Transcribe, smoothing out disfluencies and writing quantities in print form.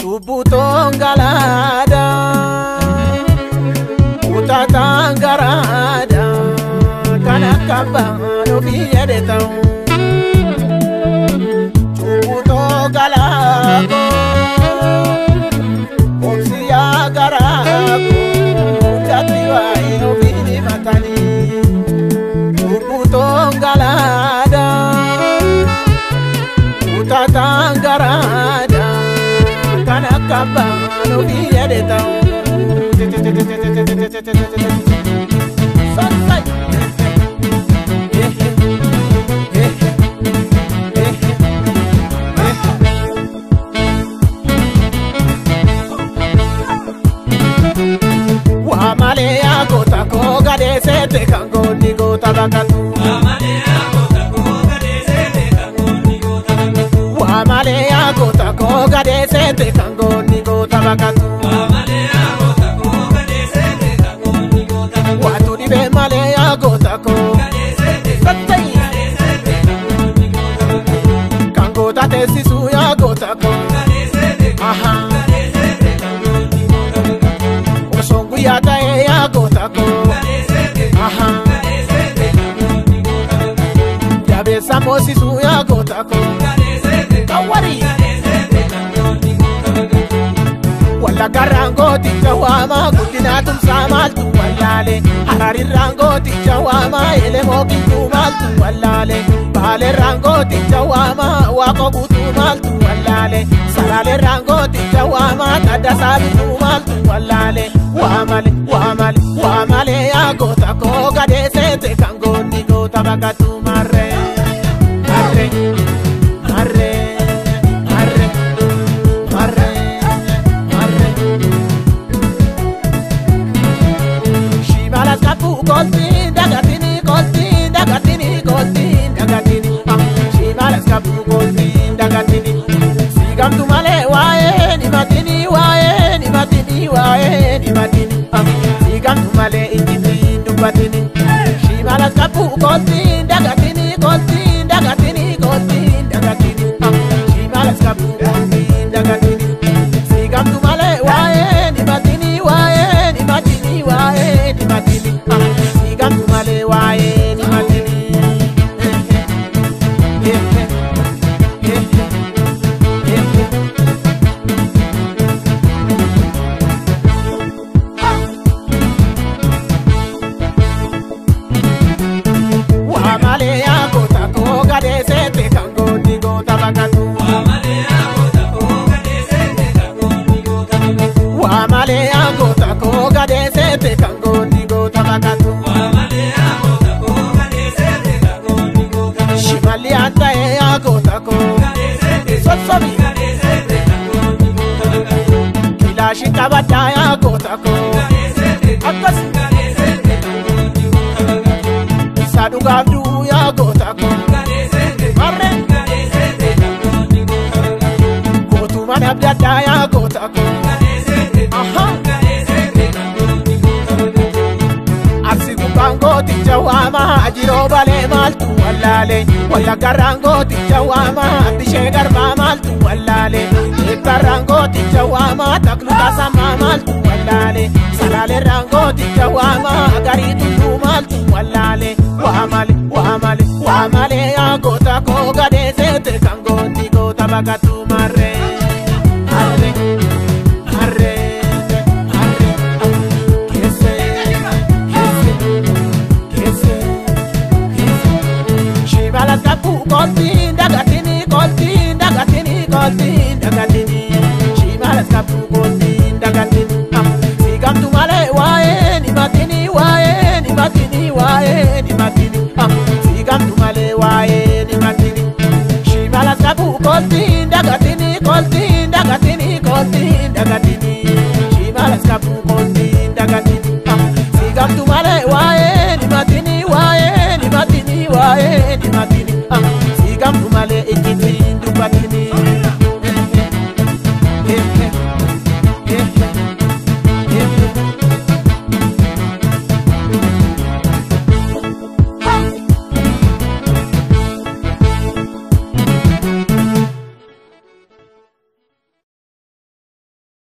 Cubbutoon galaadha, kutataan garaadha, kan akka abbaan ofii jedhe ta'u. Cubbutoo galaako, obsiyaa garaako, hundatti waa'ee ofii himatanii. Cubbutoon galaadha, kutataan garaadha, kan akka abbaan ofii jedhe ta'u. Sossai! Waa malee yaa goota koo gadhee seete kan goonni goota baqatu. Waa malee yaa goota koo gadhee seete kan goonni goota baqatu. Waatu dhibee malee yaa goota koo. Sossai! Kan goota teessisuu yaa goota koo. Ahaa. Osoon guyyaa ta'ee yaa goota koo. Ahaa. Jabeessa moosisuu yaa goota koo. Kawwarii. Wallaggarraan gooticha waamaa guddinaa tumsaa maaltu wallaale. Hararirraan gooticha waamaa elemoo qilxuu maaltu wallaale. Baaleerraan gooticha waamaa waaqoo guutuu maaltu wallaale. Salaalerraan gooticha waamaa taddasaa bituu maaltu wallaale. Waa malee waa malee waa malee yaa goota koo gadhee seete kan goonni goota baqatu marree. Marree marree marree marree marree. Shimalas qabu koltiin dagatini koltiin dagatini koltiin dagatini. Shimalas qabu koltiin dagatini. Siigamtu malee waa'ee himatini waa'ee himatini waa'ee himatini. Siigamtu malee ijjitiin dubbatini. Shimalas qabu koltiin dagatini koltiin dagatini koltiin dagatini. Shimalas qabu koltiin dagatini. Siigamtu malee waa'ee himatini waa'ee himatini waa'ee himatini. Siigamtu malee waa'ee himatini. Waa malee yaa goota koo gadhee seete kan goonni goota baqatu. Waa malee yaa goota koo gadhee seete kan goonni goota baqatu. Shimalli aan ta'ee yaa goota koo. Sossobi. Kilaashin qabadhaa yaa goota koo. Akkas. Isa dhugaaf du'u yaa goota koo. Marree. Gootummaan abdadhaa yaa goota koo. Ahaa. Arsi gubbaan gooticha waamaa jiroo balee maaltu wallaale. Wallaggarraan gooticha waamaa bishee garbaa maaltu wallaale. Eebbarraan gooticha waamaa taklu tasammaa maaltu wallaale. Salaalerraan gooticha waamaa garii tulluu maaltu wallaale. Waa malee waa malee waa malee yaa goota koo gadhee seete kan goonni goota baqatu marree. Harree harree harree keessee keessee keessee. Shimalas qabu koltiin dagatini koltiin dagatini koltiin dagatini. Shimalas qabu koltiin dagatini. Siigamtu malee waa'ee himatini waa'ee himatini waa'ee himatini. Siigamtu malee waa'ee himatini. Shimalas qabu koltiin dagatini koltiin dagatini koltiin dagatini. Shimalas qabu.